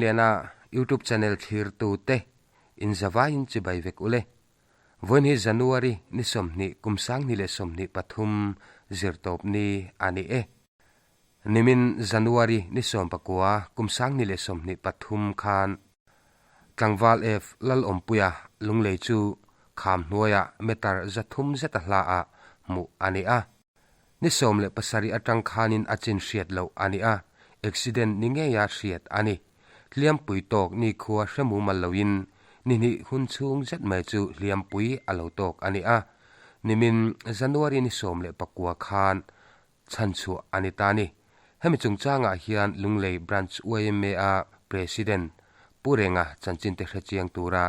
Lalchimliana YouTube channel thlirtute in zavaiin chibai vek ule. Vawiin hi January ni 20 kum 2023 zirtawp ni a ni e. Nimin January ni 19 kum 2023 khan Tlangval F Lalawmpuia Lunglei chu kham hnuaiah meter 300 zeta hlaah hmuh a ni a. Ni 17 atang khanin a chin hriat loh a ni a, accident ni ngeia hriat a ni. Hliampui tawk ni khua hremu mal loin ni hnih hun chhung zet mai chu hliampui a lo tawk a ni a. Nimin January ni 19 khan chhanchhuah a ni ta ni. Hemi chungchangah hian Lunglei Branch YMA a President Pu Renga chanchin te hrechiang tura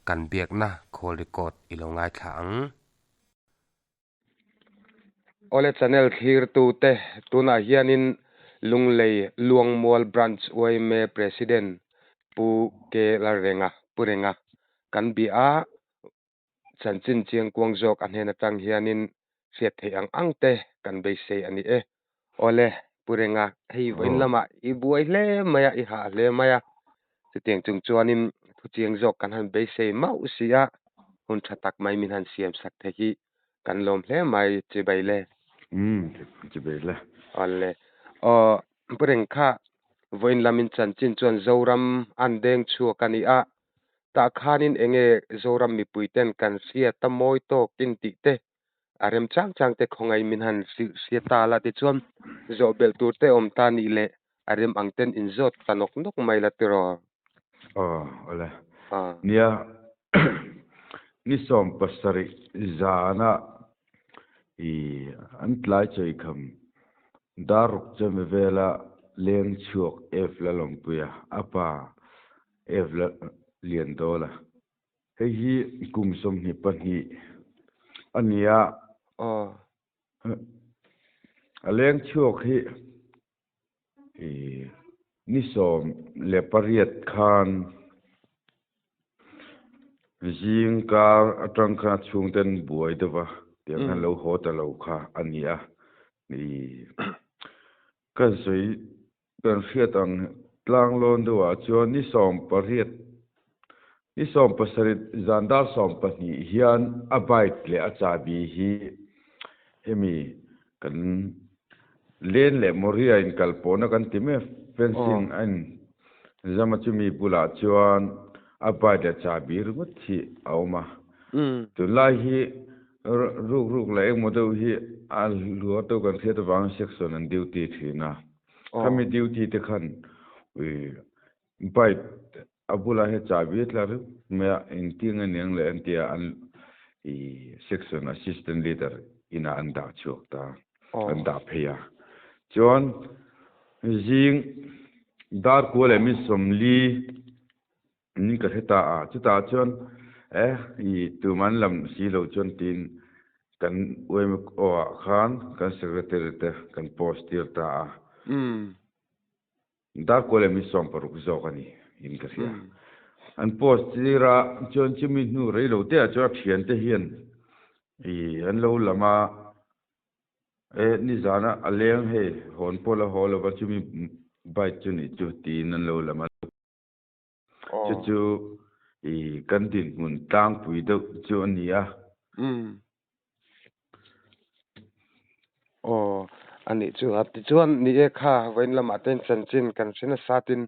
kan biakna call record i lo ngaithla ang. Awle channel thlirtute tunah hianin Lunglei Luangmual Branch YMA President Pu K Lalrenga Pu Renga kan bia a, chanchin chiangkuang zawk a hnen atang hianin hriat theih ang ang te kan beisei a ni e. Awle Pu Renga hei vawiin lamah i buai hle mai a, i hah hle mai a, chutiang chung chuanin thu chiang zawk kan han beisei mauh si a, hun tha tak mai min han siam sak thei hi kan lawm hle mai chibai le. Umm chibai le. Awle aw Pu Reng kha vawiin lamin chanchin chuan Zoram an deng chhuak a ni a, tah khanin enge Zoram mipui ten kan hriat a mawi tawk in tih te a rem chang chang te khawngaih min han hrilh ta la tichuan zawh belh tur te awm ta nih leh a rem ang ten in zawt ta nawk nawk mai la tiraw. Aw awle. Nia ni 17 zana i an tlai chawi kham daruk chemi vela leng chhuak F Lalawmpuia a pa F Liandawla hei hi kum 22 a ni a. A leng chhuak hi ni 18 khan zing kar atang khan a chhungten buai deuha tiang khan lo haw ta lo kha a ni a. Kan sawi kan hriat ang tlang lawn deuhah chuan ni 18 ni 17 zan dar 12 hian a bike leh a chahbi hi hemi kan len leh Moria in kal pawhna kan ti mai fencing a in zam a chumi bulah chuan a bike leh chahbi ringawt hi a awm a. Tunlai hi ruk ruk leh engmaw deuh hi a hluar deuh kan hriat avangin section an duty thin a. Khami duty te khan bike a bulah hian chahbi a tla reuh mai a, engtin a niang leh an tia an section assistant leader inah an dah chhuak ta, an dah phei a. Chuan zing dar kua leh mi 40 in ka hre ta a, chutah chuan e i tuman lam si lo chuan tiin kan YMO ah khan kan secretary te kan post tir ta a. Dar kua leh mi 60 zawk a ni in ka hria. An post tir a, chuan chumi hnu rei lo te ah chuan a thian te hian i an lo lam a, e nizana a leng hei hawn pawh la haw lova chumi bike chu nih chu tiin an lo lam a. Chu chu i kan dinhmun tlangpui deuh chu a ni a. Aw a nih chu a tichuan ni e kha vawiin lamah te chanchin kan hre nasa tin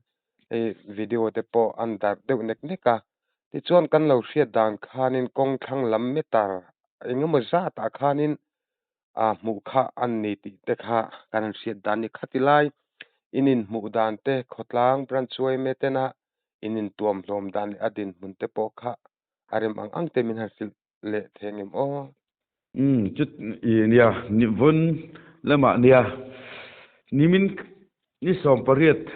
hei video te pawh an darh deuh nek nek a tichuan kan lo hriat dan khanin kawng thlang lam meter engemaw zatah khanin a hmuh kha an ni tih te kha kan han hriat dan ni khati lai in inhmuh dan te khawtlang branch YMA tena in intuam hlawm dan leh a dinhmun te pawh kha a rem ang ang te min han hrilh leh thei ang em aw. Chu i nia ni vawn lamah nia nimin ni 18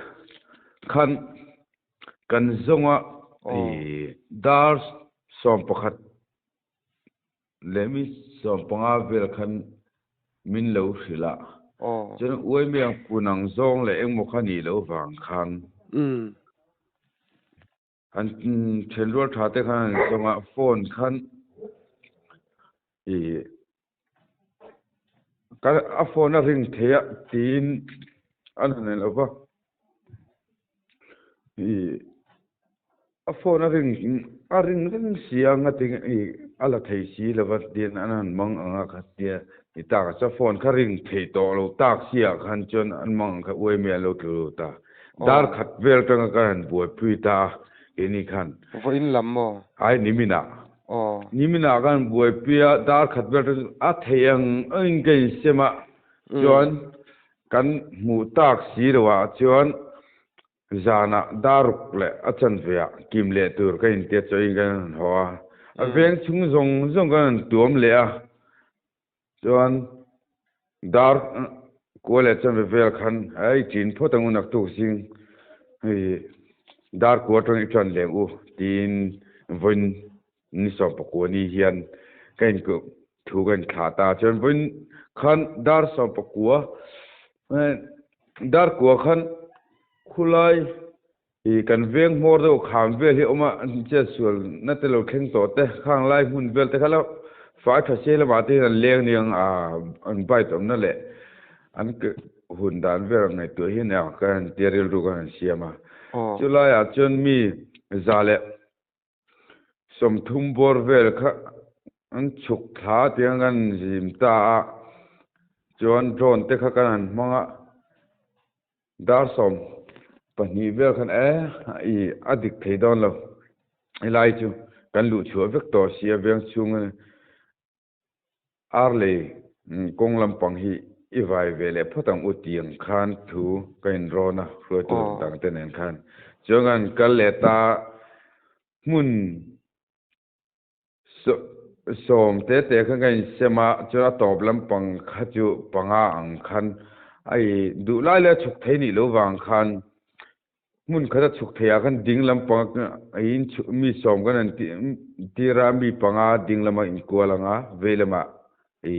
khan kan zawnga i dar 11 leh mi 15 vel khan min lo hrilh a. Chuan uaimi ang kun ang zawng leh engmaw kha nih loh vang khan an then rual tha te khan an zawng a, phone khan i a phone a ring thei a tiin an han en lo va. I a phone a ring a ring reng si a ngatin i a la thei si lo va tiin an han mang ang a kha tia i tak a chuan phone kha ring thei tawh lo tak si ah khan chuan an mang ang kha uai mai an lo tlu lo ta. Dar khat vel atanga ka han buaipui ta a keini khan. Vawiin lam maw? Ai niminah. Niminah ka han buaipui a dar khat vel atang a thei ang angin ka insem a chuan kan hmuh tak si lo ah chuan Zanah daruk leh a chanveah kim leh tur ka intia chawiin kan han haw a, a veng chhung zawng zawng kan han tuam leh a, chuan dar kua leh chanve vel khan hei ṭin phawt ang u naktuk zing hei dar kua aṭang i ṭan leng u tiin vawiin ni 14 ni hian ka in thu ka inthlah ta a, chuan vawiin khan dar 19 Dar kua khan khulai i kan veng hmawr deuh kham vel hi a awm a, chet sual na te lo thleng tawh te, khang lai hmun vel te kha lo fai tha se lamah te hian an leng aniang a, an bike awmna leh an hun dan vel ang ngaihtuah hi nia ka han tia rilru ka han siam a. Chulaiah chuan mi 130 bawr vel kha an chhuk thla tiang kan zim ta a, chuan drone te kha kan han hmang a, dar 12 vel khan e i a dik thei dawn lo, helai chu kan luh chhuah vek tawh si a veng chhung a ni. Ar lei kawng lampang hi i vai ve leh phawt ang u tiang khan thu ka inrawn a, hruaitu dang te nen khan. Chuan kan kal leh ta hmun sawm te te khan ka insem a, chuan a tawp lampang kha chu panga ang khan a i duh lai leh a chhuk thei nih loh vang khan Hmun khat a chhuk thei ah khan ding lampang a in mi sawm kan han tir a, mi panga ding lama inkual ang a, vei lamah i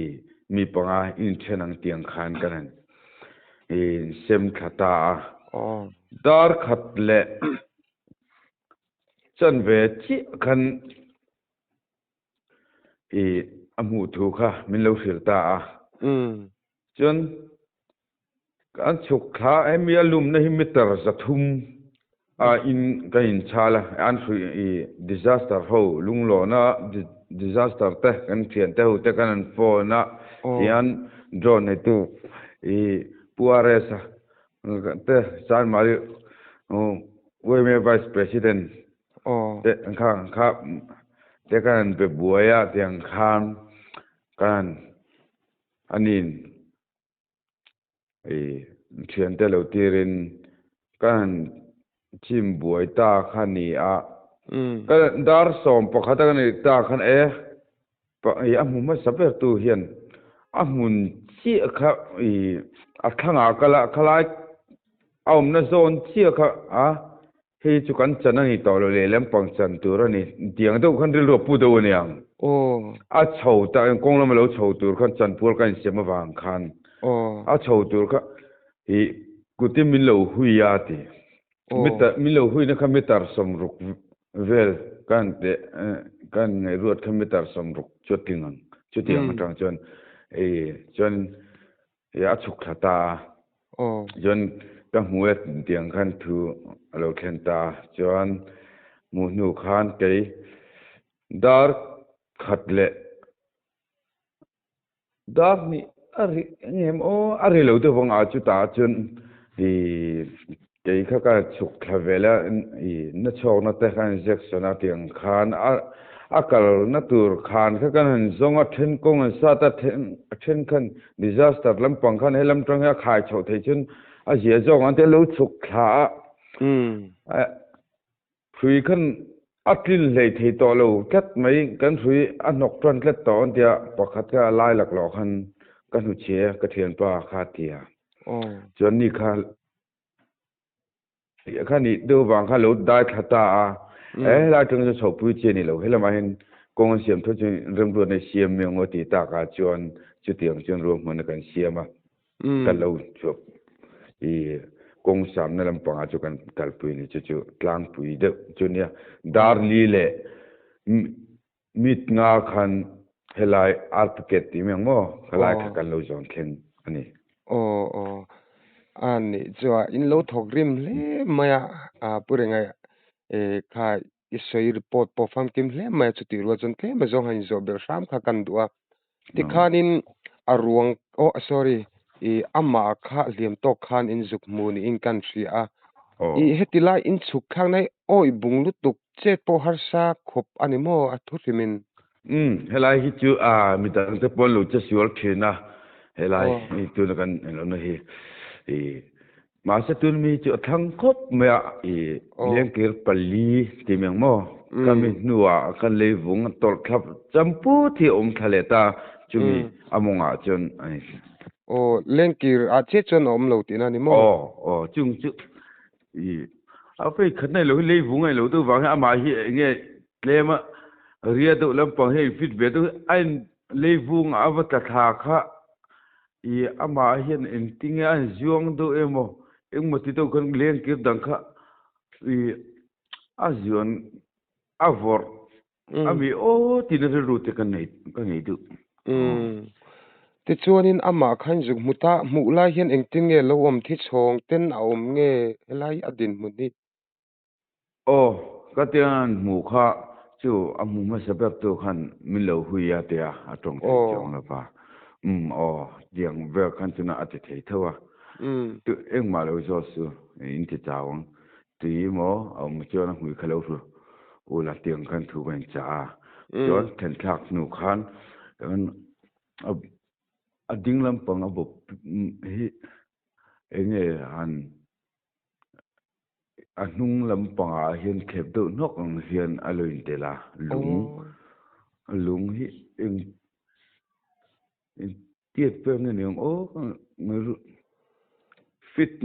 mi panga inthen ang tiang khan kan han sem thla ta a. Dar khat leh chanve chiah khan i a hmuh thu kha min lo hrilh ta a. Chuan Kan chhuk thla hemi a lumna hi meter 300 a in kan inchhal a, an hrui i disaster ho lunglawna disaster te kan thiante ho te kan an phone a tihian drone neitu i Pu RS a te Chanmari yma Vice President te kha kha te kan an be buai a tiang khan kan anin I thiante lo tirin ka han chim buai ta kha ni a. Ka dar 11 a ka neih ta khan e, i a hmu hmasa ber tu hian a hmun chiah kha i a thlangah kal a, khalai a awmna zawn chiah kha a Hei chu kan chan a ni tawh lo leh lampang chan tur a ni. Tiang deuh khan rilru a pu deuh a niang. A chho ta kawng lama lo chho tur khan chanpual ka insiam avang khan a chho tur kha i kutin min lo hui a ti. Meter min lo huina kha meter 60 vel kan teh kan ngaihruat kha meter 60 chu a tling ang. Chutiang atang chuan i chuan I a chhuk thla ta a. Chuan ka hmu e tiang khan thu a lo thlen ta a. Chuan hmuh hnu khan kei dar khat leh dar hnih a ri engem aw a ri lo deuh vang a chutah chuan i kei kha ka chhuk thla vel a i na chhawkna te khan injection a tiang khan a a kalna tur khan kha kan han zawng a then kawng an sat a then a then khan disaster lampang khan helam tang hi a khai chhoh theih chuan a zia zawk ang te a lo chhuk thla a hrui khan a tlin hlei thei tawh lo tlat mai kan hrui a hnawk tan tlat tawh an tia pakhat kha a lai laklawh khan ka hnuchhe ka thianpa kha a ti a chuan ni kha Kha nih deuh vang kha lo dai thla ta a, e helai atang chuan chhohpui chi a ni lo, helamah hian kawng an siam tho chuan remruatna i siam mai ang aw tih takah chuan chutiang chuan ruahmanna kan siam a, kan lo chhuak i kawng samna lampangah chu kan kalpui a ni, chu chu tlangpui deuh chu a nia. Dar li leh mit nga khan helai Arpket tih mai ang maw, khalai kha kan lo zawn thleng a ni. Aw aw. A nih chu a, in lo thawk rim hle mai a, a pu renga e kha i sawi report pawh famkim hle mai a, chutih rual chuan tlem a zawng han inzawh belh hram kha kan duh a. Tikhanin a ruang, oh sorry, i amah kha hliam tawk khan in zuk hmu niin kan hria a. I heti lai in chhuk thlakna hi awih bung lutuk chet pawh harsa khawp a ni maw a thu hrimin? Umm, helai hi chu midang te pawn lo che sual thin a, helai hi tuna kan enlohna hi i mahse tun mi chu a thlang khawp mai a, i lengkir pali ti mai ang maw, ka mi hnuah kan leivung a tawlh thlap champut hi a awm thla leh ta, chumi a mawngah chuan a ni. Aw, lengkir ah chiah chuan a awm lo tihna a ni maw? Aw, aw, chung chu I a phei khat nei lo hi leivung a lo deuh vang hian amah hi eng nge tlem a ria deuh lampang hi a in fit ve deuh a in leivung a va tla thla kha i amah hian engtin nge a in zuang deuh emaw engmaw ti deuh khan leng kir dang kha i a zuan a vawrh A mi aw tiin rilru te ka nei ka ngei duh. Umm. Tichuanin amah khan zuk hmu ta, hmuh lai hian engtin nge lo awm thi chhawng ten a awm nge helai a dinhmun hi? Aw, ka tian hmuh kha chu a hmu hmasa ber tu khan min lo hui a tia a tawng thei chuang lo va. Umm aw, tiang vel khan chuna a ti thei tho a. Tu engmah lo zawt su in ti chau ang. Tui maw a awm chuan a hmui kha lo hru ul a tiang khan thu ka inchah a, chuan thenthlak hnu khan a ding lampang a bawp hi eng nge han a hnung lampangah hian thlep deuh hnawk ang hian a lo intel a, lung lung hi eng Tiat pek nge niang aw ka fit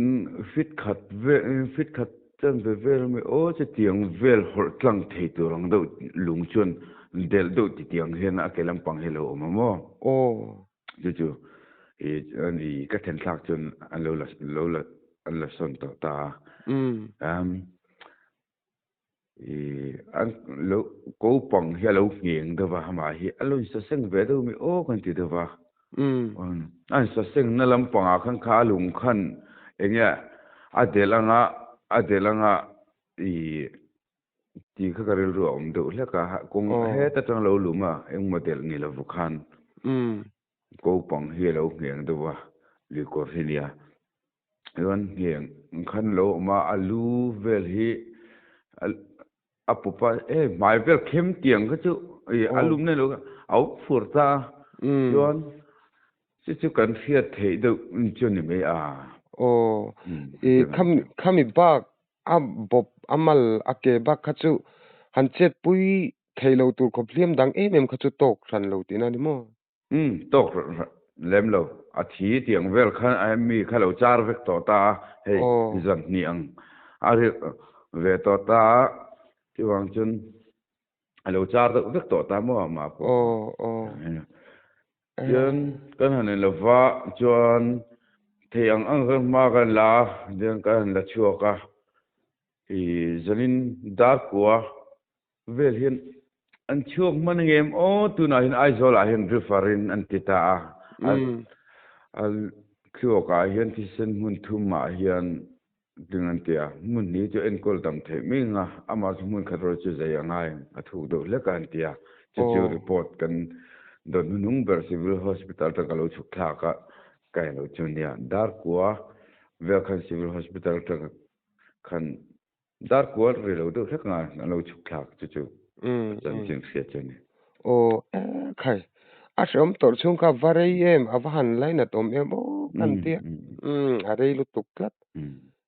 fit khat vel fit khat chan ve vel ami aw chutiang vel hawlh tlang thei tur ang deuh lung chuan delh deuh ti tiang hian a ke lampang hi a lo awm a maw? Aw. Chu chu i ani ka then thlak chuan an lo la lo la an la sawn tawh ta a. Umm. I an lo ko pang hi a lo ngheng deuh va amah hi a lo insaseng ve deuh mi aw kan ti deuh va a insaseng na lampangah khan kha a lung khan eng nge a delh anga a delh anga i tih kha ka rilru a awm deuh hlek a kawng heta tang lo lum a engmaw delh ni lo khan ko pang hi a lo ngheng deuh va luikawr hi nia. Chuan heng khan lo awm a, a lu vel hi a pup a, hei hmai vel khem tiang kha chu ih a lum nei lo kha a awm fur ta a, chuan chu chu kan hriat theih deuh chu a ni mai a. Aw, ih khami khami bak a bawp a mal a ke bak kha chu han chet pui thei lo tur khawp hliam dang em em kha chu tawk hran lo tihna a ni maw? Umm, tawk lem lo. A thi tiang vel kha mi kha lo char vek tawh ta a, hei zan hnih ang a rilh ve tawh ta a, chuvang chuan a lo char deuh vek tawh ta maw amah pawh. Chuan kan han en lova chuan thei ang ang khan hma kan la a, tichuan kan han la chhuak a, i zanin dar kua Vel hian an chhuak hman ngem aw tunah hian Aizawl ah hian refer in an ti ta a a thluak ah hian thisen hmun thum ah hian ding an ti a hmun hnih chu enkawl dam theih mai ang a amah chu hmun khat rawih chu zai a ngai ang a thuk deuh hlek a an ti a chu chu report kan dawn hnuhnung ber civil hospital atang ka lo chhuk thlak a ka en loh chu nia Darkua vel khan civil hospital atang khan Dar kual ri lo deuh hlek nga an lo chhuk thlak chu chu chanchin hriat chu a ni. Aw khai a hreawm tawrh chhung kha va rei em a va han lainat awm em aw kan tia umm a rei lutuk tlat.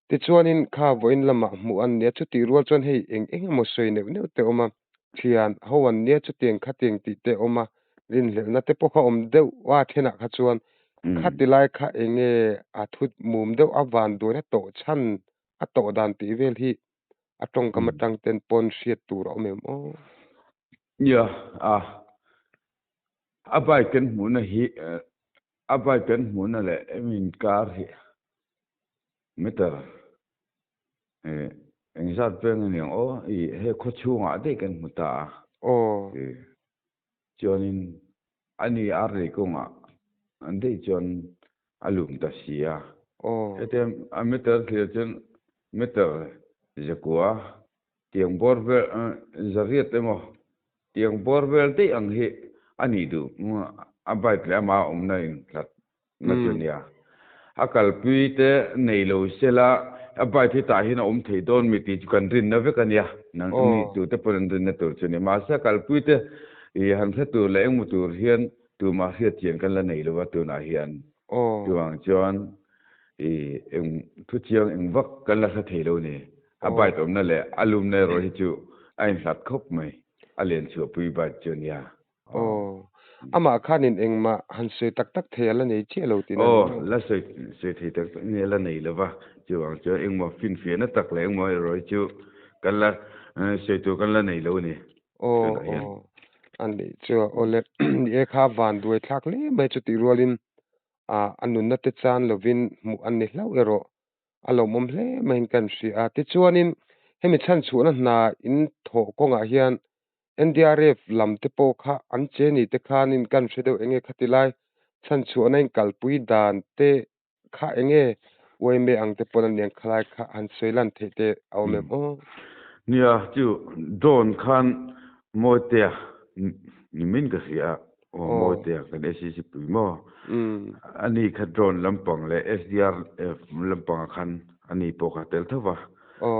Tichuanin kha vawiin lamah hmuh an nia chutih rual chuan hei eng eng emaw sawi neuh neuh te awm a, thian ho an nia chutiang khatiang tih te awm a, rinhlelhna te pawh kha awm deuh a thenah kha chuan khati lai kha eng nge a thut mum deuh a van duaina tawh chhan A tawh dan tih vel hi a tawngkam atang ten pawn hriat tur a awm em aw? Nia, a a bike kan hmuhna hi a bike kan hmuhna leh em inkar hi meter engzat veng a niang aw i he khaw chhungah daih kan hmu ta a. Aw. Chuanin ani ar lei kawngah daih chuan a lum ta si a. Hetia a meter thlir chuan meter zakua tiang bawr vel zariat emaw tiang bawr vel daih ang hi a nih duh a bike leh ama awmna inhlat na chu nia. A kalpui te nei lo sela a bike hi tah hian a awm thei dawn mi tih chu kan rinna vek a nia. Nang mi tute pawn an rinna tur chu a ni. Mahse a kalpui te i han hre tur leh engmaw tur hian tumah hriat chian kan la nei lo va tunah hian. Chuvang chuan i eng thu chiang eng vak kan la hre thei lo ni. A bike awmna leh a lumna erawh hi chu a inhlat khawp mai. A len chhuahpui bike chu a nia. Aw. Amah khanin engmah han sawi tak tak thei a la nei chiah lo tihna a ni Aw, la sawi sawi thei tak tak nge la nei lo va. Chuvang chuan engmaw finfiahna tak leh engmaw erawh hi chu kan la sawi tur kan la nei lo a ni Aw, tunah hian. aw. A nih chu a aw le. Ni e kha van duai thlak hle mai chutih rualin a nunna te chan lovin hmuh an ni hlauh erawh. A lawmawm hle maiin kan hria a. Tichuanin hemi chhanchhuahna hna in thawh kawngah hian NDRF lam te pawh kha an che ni te khanin kan hre deuh enge khati lai chhanchhuahna in kalpui dan te kha enge uaime ang te pawn a niang khalai kha han sawi lan theih te a awm em aw. Nia chu drone khan Mawitea nimin ka hria a, aw Mawitea kan SEC pui maw? Ani kha drone lampang leh SDRF lampangah khan ani pawh kha tel tho va.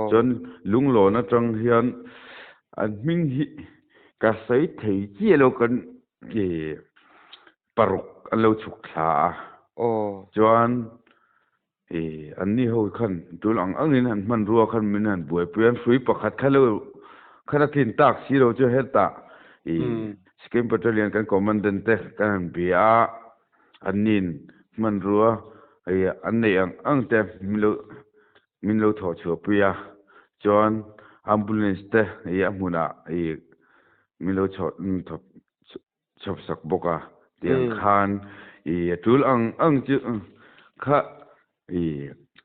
Chuan lunglawn atang hian an hming hi ka sawi thei chiah lo kan i paruk an lo chhuk thla a. Chuan I anni ho khan tul ang angin an hmanrua khan min han buaipui a, an hrui pakhat kha lo khan a tlin tak si lo chu hetah i Sikkim Battalion kan commandant te kan han bia a, anni'n hmanrua i an neih ang ang te min lo min lo thawh chhuahpui a, chuan ambulance te i a hmunah i min lo chhawp chhawp sak bawk a, tiang khan i a tul ang ang chu kha i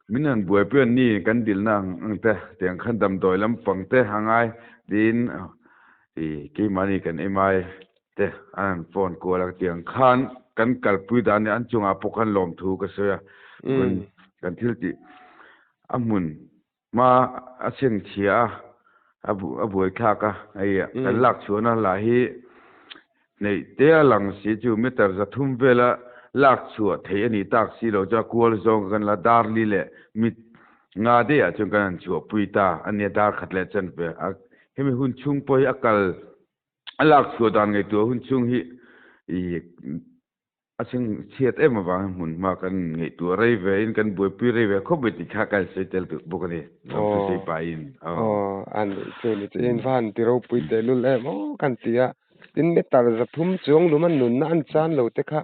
min han buaipui an ni kan dilna ang ang te tiang khan damdawi lampang te a ngai tiin i keimahni kan MI te an han phone kual a tiang khan kan kalpui dan nia an chungah pawh khan lawmthu ka sawi a kan thil tih a hmun Hma a chheng chhia a, a buaithlak a, hei kan lak chhuahna lah hi hneih te a lang si chu meter zathum vela lak chhuah theih a nih tak si lo chu a kual zawng kan la dar li leh mit nga daih ah chuan kan han chhuahpui ta a nia dar khat leh chan ve a, hemi hun chhung pawh hi a kal a lak chhuah dan ngaihtuah hun chhung hi ih A chhing chhiat em avangin hmun hma kan ngaihtuah rei ve in kan buaipui rei ve khawp mai tih kha ka insawi tel duh bawk a ni, lawmthu sawi pahin. Aw, a nih chu ni chu in va han ti ropui tehlul em aw kan ti a, tin meter zathum chuang lum a nunna an chan lo te kha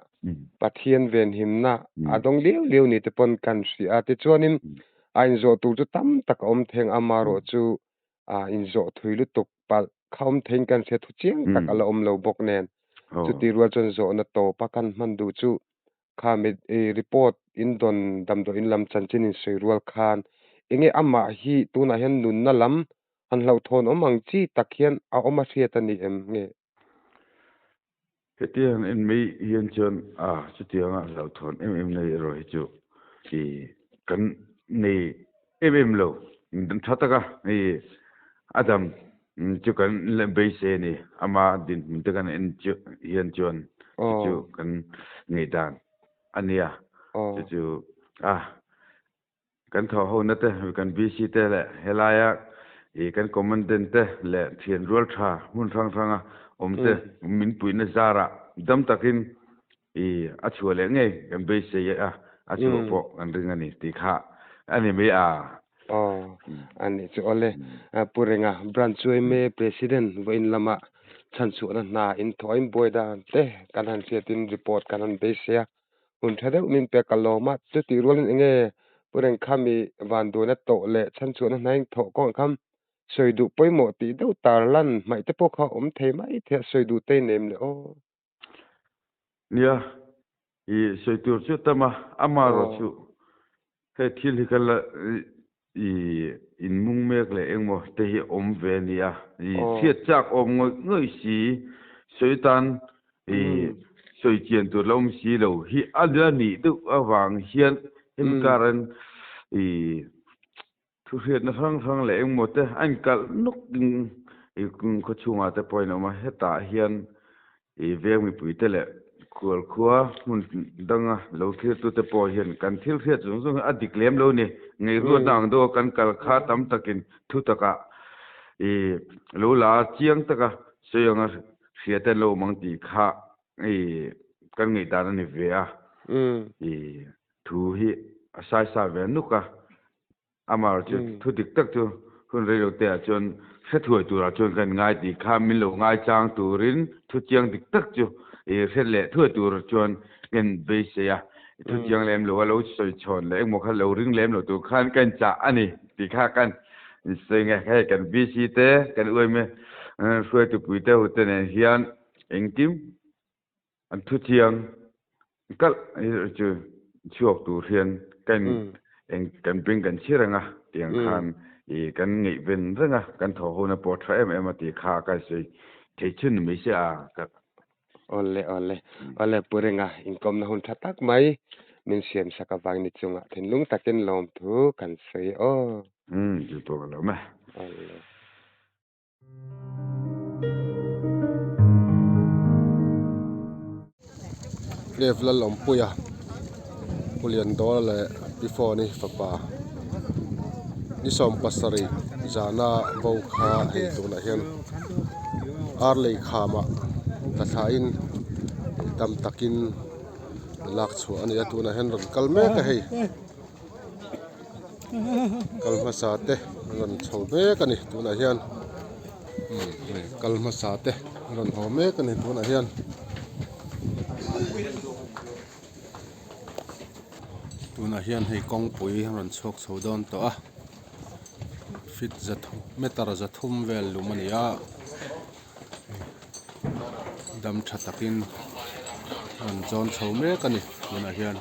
Pathian venhimna a dawng liau liau ni te pawn kan hria a, tichuanin a inzawh tur chu tam tak a awm theng amarawh chu inzawh thui lutuk palh kha awm theiin kan hria thu chiang tak a la awm lo bawk nen. Chuti rual chuan zawhna tawpa kan hman duh chu kha mi report in dawn damdawi in lam chanchin in sawi rual khan enge amah hi tunah hian nunna lam han hlauhthawn awm ang chi tak hian a awm a hriat a ni em nge? Hetiang en mai hian chuan a chutianga hlauhthawn em em nei erawh hi chu i kan nei em em lo. Tha taka i a dam chu kan beisei a ni. Ama dinhmun te kan en chu hian chuan chu chu kan ngaihdan a nia. Chu chu a Kan thawhhona te, kan VC te leh helaia ih kan Commandant te leh thian rual tha hmun hrang hranga awm te min puihna zarah dam takin ih a chhuah leh ngei kan beisei a, a chhuah pawh kan ring a ni tih kha a ni mai a. Aw, a nih chu awle. Pu Renga, Branch Uaime President vawiin lama chhanchhuahna hna inthawhin buai dan te kan han hriatin report kan han beisei a. Hun tha deuh min pek ka lawm a, chutih rualin enge Pu Rengkhami vanduaina tawh leh chhanchhuahna hnaing thawh kawngah khan sawi duh pawimawh tih deuh tar lan hmaih te pawh kha awm thei mai thei a, sawi duh te i nem leh aw. Nia, i sawi tur chu tam a, amarawh chu hei thil hi ka la i inmung mek leh engmaw te hi awm ve a nia, i chhiat chak awm ngawih ngawih si, sawi tan i sawi chian tur la awm si lo hi a la nih deuh avang hian Hemi karin i thu hriatna hrang hrang leh engmaw te a inkalh nawk in i khawchhungah te pawhin a awm a, hetah hian i veng mipui te leh khual khua hmun danga lo thlirtu te pawh hian kan thil hriat zawng zawng hi a dik lem lo ni. Ngaihruatna ang deuha kan kal kha tam takin thu takah i lo la chiang taka sawi anga hria te an lo awm ang tih kha i kan ngaihdan a ni ve a, i thu hi a saisa ve nuk a, amah chu thu dik tak chu hun reilo te ah chuan hre thuai turah chuan kan ngai tih kha min lo ngai chang turin thu chiang dik tak chu i hre leh thuai tur chuan kan beisei a, thu chiang lem lo a lo sawi chhawn leh engmaw kha lo ring lem lo tur khan kan chah a ni tih kha kan sawi nge hei kan VC te kan uaime hruaitupui te ho te nen hian Engkim an thu chiang kalh chu chhuak tur hian kan eng kan beng kan chhi reng a tiang khan i kan ngaihven reng a kan thaw hona pawh tha em em a tih kha ka sawi thei chhun ni mai se a ka Awle awle awle Pu Ringa inkawmna hun tha tak mai min siam sak avang ni chungah thinlung takin lawmthu kan sawi aw. Umm chu pawh ka lawm e. Awle. Cleve Lalawmpuia Pu Liandawla leh Pi Fawni fapa ni 70 zana bo kha hei tunah hian ar lei khamah tla thlain tam takin lak chhuah a ni a tunah hian rawn kal mek a hei. Kal hmasa te a rawn chho mek a ni tunah hian kal hmasa te a rawn haw mek a ni tunah hian. Tunah hian hei kawngpui a rawn chhuak chho dawn tawh a feet zathum meter zathum vel lum a ni a dam tha takin a rawn zawn chho mek a ni tunah hian.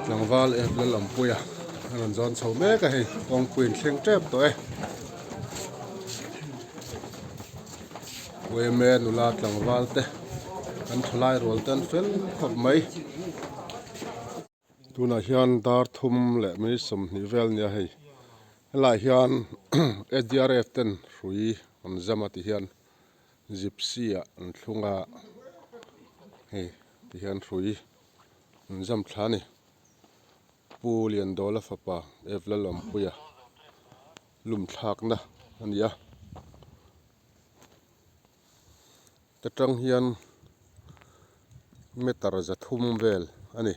Tlangval ep la lampuia a rawn zawn chho mek a hei kawngpui in thleng tep tawh e uaime nula tlangval te an thalai rual te an fel khawp mai. Tunah hian dar thum leh minute 20 vel nia hei helaiah hian SDRF ten hrui an zam a ti hian gypsy ah an thlung a hei ti hian hrui an zam thla a ni Pu Liandawla fapa Evlalawmpuia lum thlakna a ni a ta tang hian meter 300 vel a ni.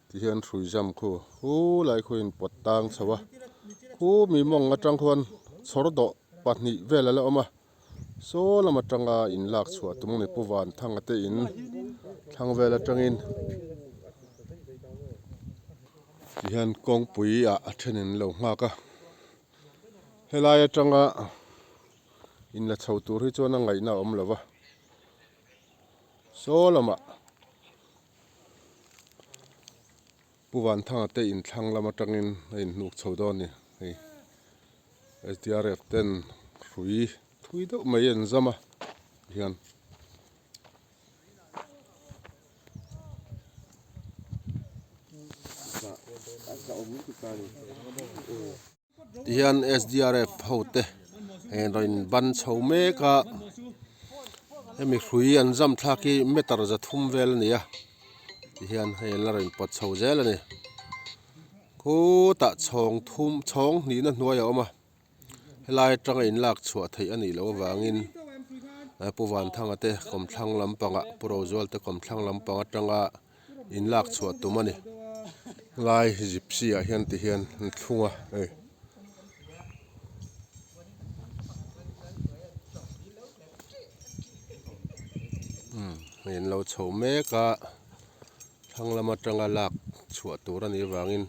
Tihian hrui zam khu hu lai khu in pawt tang chho a khu mi mawng atang khuan chhawr dawh pahnih vel a la awm a saw lam atanga in lak chhuah tum a ni Pu Vanthanga te in thlang vel atangin. Tihian kawngpui ah a then in lo nghak a helai atanga in la chho tur hi chuan a ngaihna a awm lo va saw lamah Pu Vanthanga te in thlang lam atangin a inhnuk chho dawn a ni hei SDRF ten hrui thui deuh mai an zam a tihian. Tihian SDRF ho te hei rawn in ban chho mek a hemi hrui an zam thlak hi meter 300 vel a ni a tihian hei an la rawn pawt chho zel a ni khutah chhawng thum chhawng hnihna hnuai a awm a. Helai atanga in lak chhuah theih a nih loh avangin Pu Vanthanga te kawmthlang lampangah Pu Rozual te kawmthlang lampang atanga in lak chhuah tum a ni. Helai gypsy ah hian ti hian an thlung a hei. Hei an lo chho mek a thlang lam atanga lak chhuah tur a nih avangin.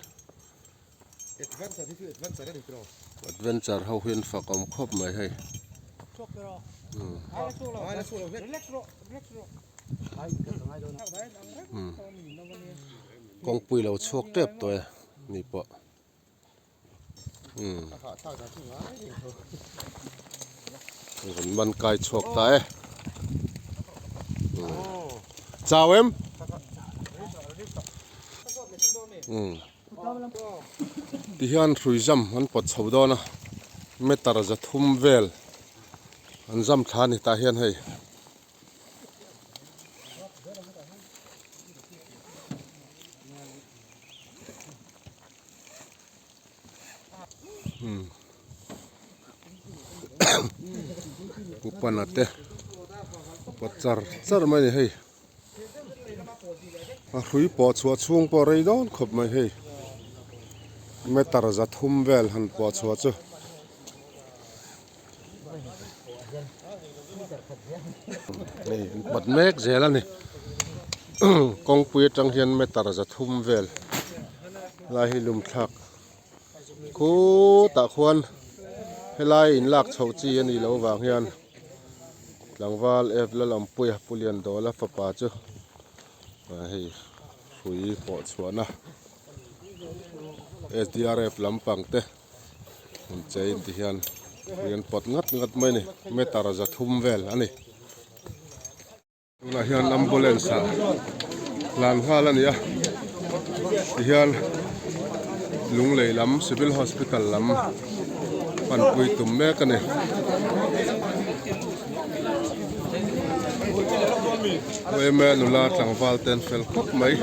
Adventure ho hi an fak awm khawp mai hei. Umm kawngpui lo chhuak tep tawh e ni pawh umm rawn man kai chhuak ta e umm chau em umm tihian hrui zam an pawt chho dawn a meter zathum vel an zam thla a ni tah hian hei. Upana te pawt char char mai a ni hei a hrui pawh chhuah chhung pawh rei dawn khawp mai hei meter zathum vel han pawh chhuah chu. Hei an pawt mek zel a ni kawngpui atang hian meter zathum vel lai hi lum thlak khutah khuan helai in lak chhoh chi a nih loh avang hian tlangval F Lalampuia Pu Liandawla fapa chu hei hrui pawh chhuahna S_D_R_F lampang te. Hmun chei in ti hian ui an pawt ngat ngat mai a ni meter zathum vel a ni. Tunah hian ambulance ah hlan nghal a ni a tihian Lunglei lam civil hospital lam panpui tum mek a ni. Yma nula tlangval te an fel khawp mai.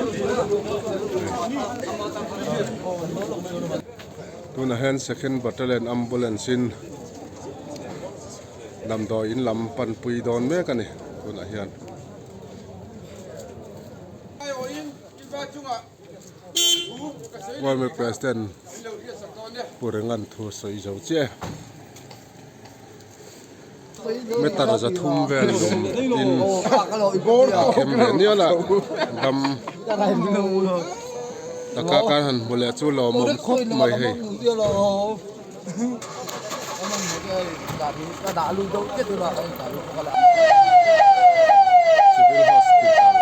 Tunah hian second battalion ambulance in damdawi in lam panpui dawn mek a ni tunah hian. Yma president Pu Rengan thu a sawi zo chiah e. Meter zathum vel lum in a khem leh nial a dam taka kan han hmu leh chu lawmawm khawp mai hei. Civil Hospital.